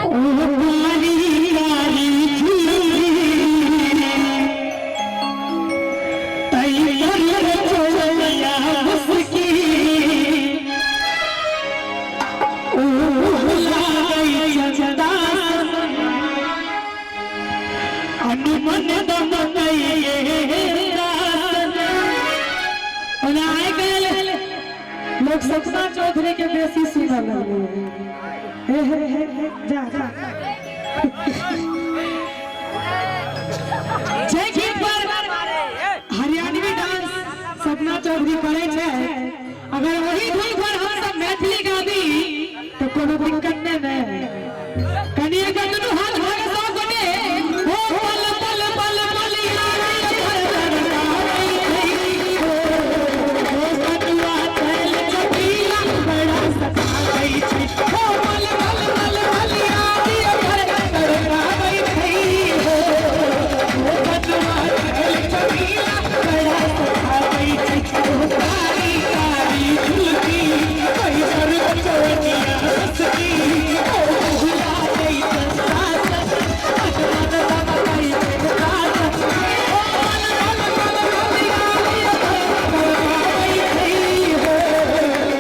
ओ कारी कारी तई पर चोलिया मुस्की ओ लागै चंदासन अनुमन दमकैये दासन। ओना आइ काल्हि लोक सपना चौधरी के बेसी सुनऽ लगलै। हे हे हे हे, जा जा। जे गीत पर हरियाणवी डांस सपना चौधरी करै छै, अगर वही धुन पर हम सब मैथिली गाबी तो कोनो दिक्कत नहीं ने। कनी एक दुनू हाथ भागे सब गोटे। ओ पल पल पल पल यारी भर दरबार ओ ओ कटुआ चल चपीला बड़ा सताबै छै। ओ पल पल पल पल यारी भर दरबार ओ ओ कटुआ चल चपीला बड़ा सताबै छै। ओ कारी कारी झुलकी कई पर चवनिया हंसकी ओ भुला गई चंदासन मन मन दमकई दासन। ओ पल पल पल पल यारी भर दरबार हो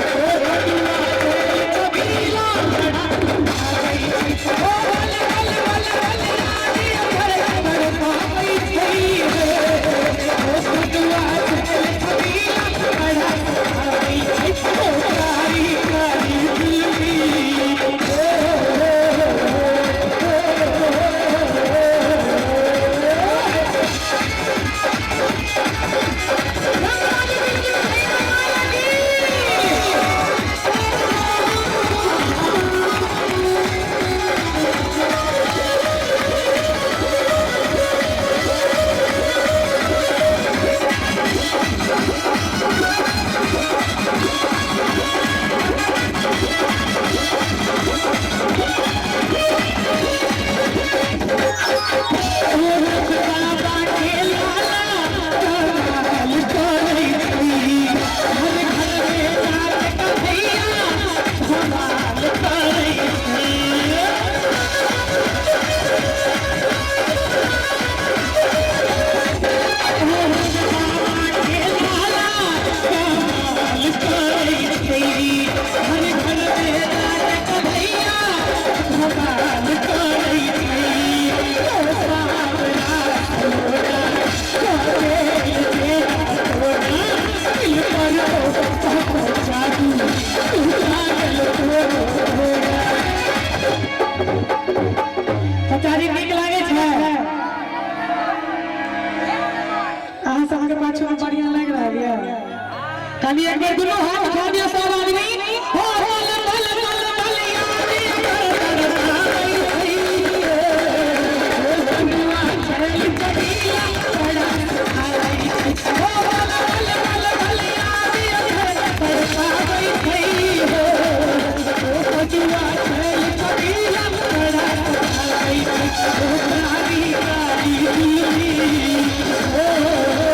ओ कटुआ चल चबीला बड़ा सताबै छै। ओ पल पल पल पल यारी भर दरबार हो ओ कटुआ चल चबीला बड़ा सताबै छै। ओ कारी कारी झुलकी बाबा के लाला कमाल करै छी, घर घर में नाच कन्हैया धमाल करै छी। बाबा के लाला कमाल करै छी, घर घर में नाच कन्हैया धमाल करै छी। ओ सावरा सलोना करेल जे सोना दिल पर ओ जादू तू पागल तोरो घोड़ा। चाचाजी नीक लागै छै? अहाँ सबके पाछू में बढ़िया लागि रहल यऽ। कनी एक बेर दुनू हाथ उठा दियौ सब आदमी। हो पल पल पल पल यारी भर दरबार ओ कनुआ चल चबीला बड़ा सताबै छै। ओ पल पल पल पल यारी भर दरबार हो ओ कनुआ चल चबीला बड़ा सताबै छै। ओ कारी कारी झुलकी ओ ओ।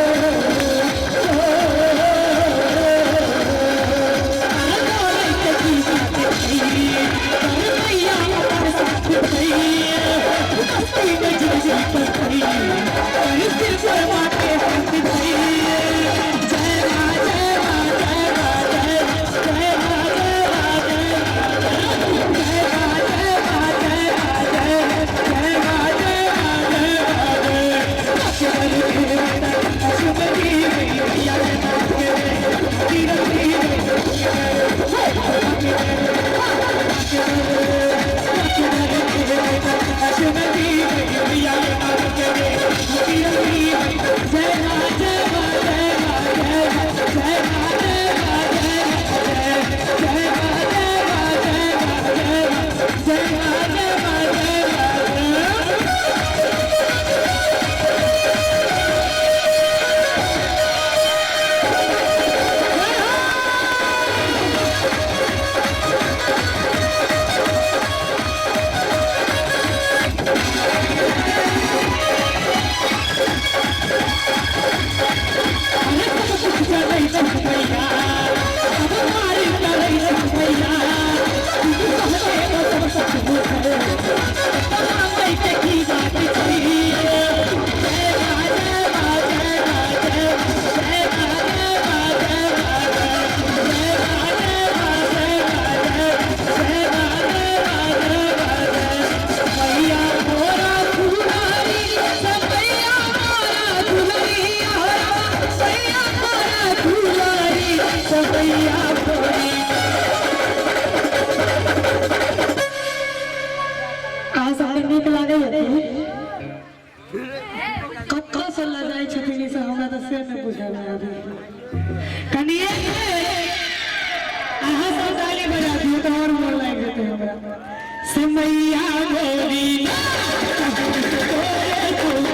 सिमैया गोरी मैया गोरी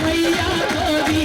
मैया गोरी।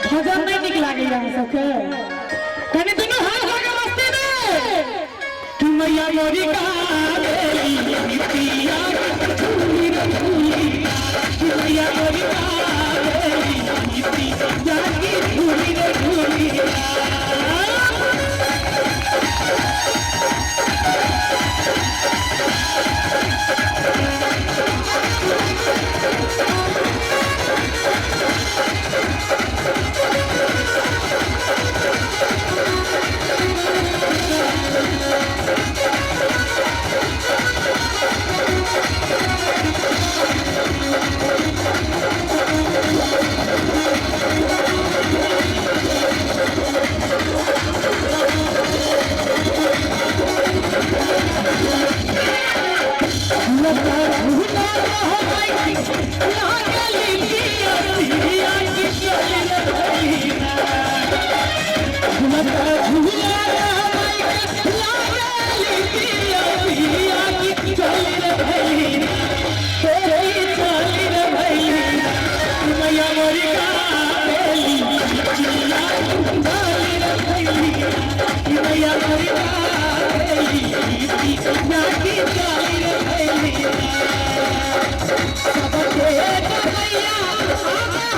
भजन नहीं निक लागैया अहाँ सबके। कनि दुनू हाथ लगा मस्ती में कि मैया मोरी का देली पिया झूली रे झूली, कि मैया मोरी का देली पिया की झूली रे झूली।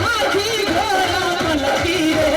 हाथी घोड़ा मलती रे,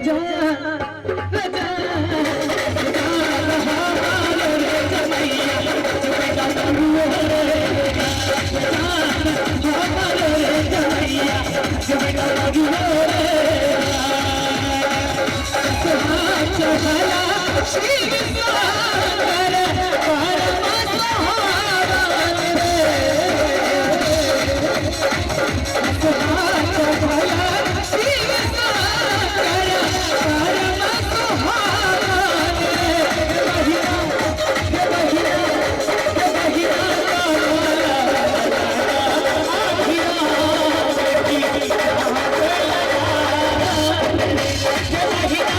जान रे जान जान हमारो रे जमैया जो डमरू रे जान हमारो रे जमैया जो डमरू रे चला शिव सागर परम सुहावन रे चला शिव सागर परम सुहावन रे बहिना रे बहिना रे बहिना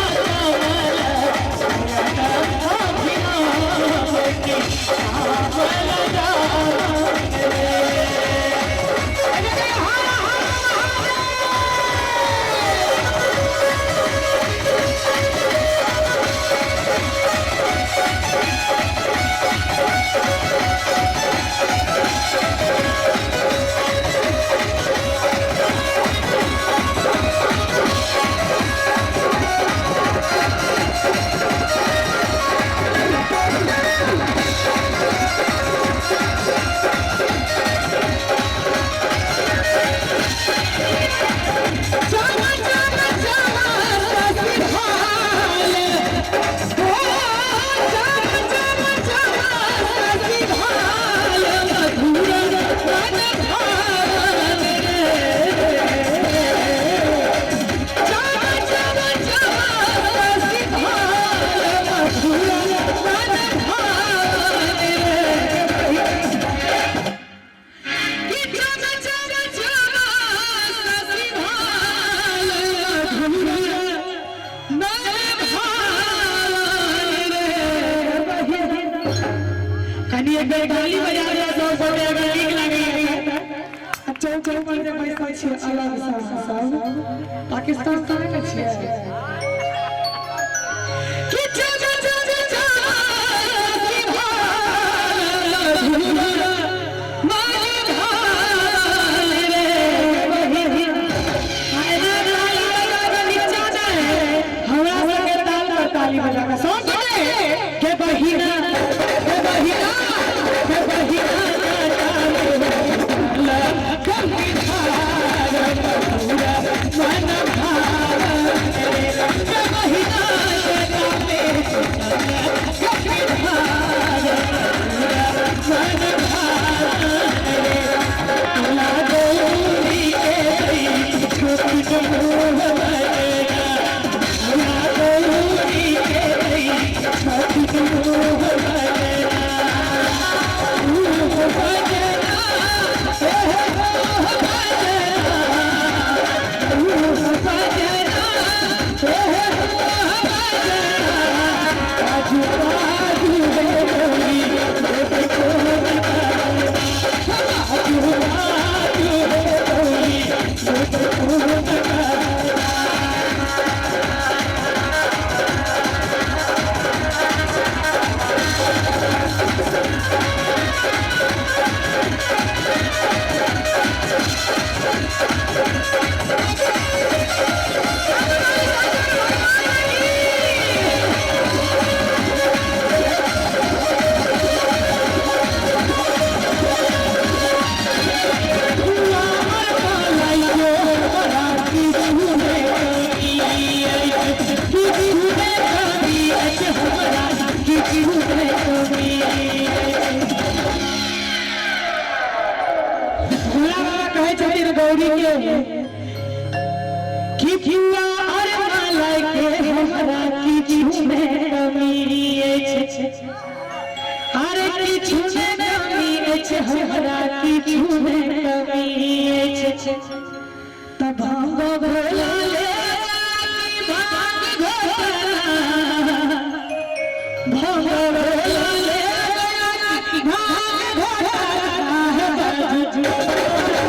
चमा चमा चमा ससिभाल ओ चमा चमा चमा ससिभाल मधुर मन भावन रे चमा चमा चमा ससिभाल मधुर मन भावन रे कि चमा चमा चमा ससिभाल मधुर मन भावन रे। कनी एक बेर ताली बजा दिया सब गोटे अगर नीक लागैया त। आ चौक पर जे बैसल छियै अलग सब सब पाकिस्तान से नहि ने छियै कि चमा चमा चमा ससिभाल मधुर मन भावन रे। हमरा सबके ताल पर ताली बजा के सब गोटे के बहिना के बहिना के बहिना मन भावन रे के बहिना मन भावन रे तुला गौरी के छोटी मोह बनेगा तुला गौरी के छोटी मोह बनेगा मोह बनेगा मोह बनेगा मोह बनेगा मोह बनेगा बाजू बाजू गौरी बाजू बाजू गौरी। भोला बाबा कहै छथिन गौरी के कि फुआ अरे माला के हमरा किछु मे कमी अछि अरे किछु मे कमी अछि हमरा किछु मे कमी अछि त भांग भोला ले भांग घोटाला भांग भोला ले भांग घोटाला बाजू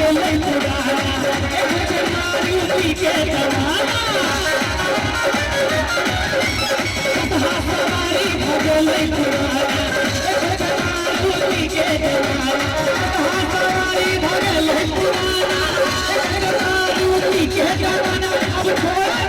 गेलै पुराना, एकर मारुति के जमाना। बसहा सवारी भ गेलै पुराना, एकर मारुति के जमाना। बसहा सवारी भ गेलै पुराना, एकर मारुति के जमाना। अब छोड़े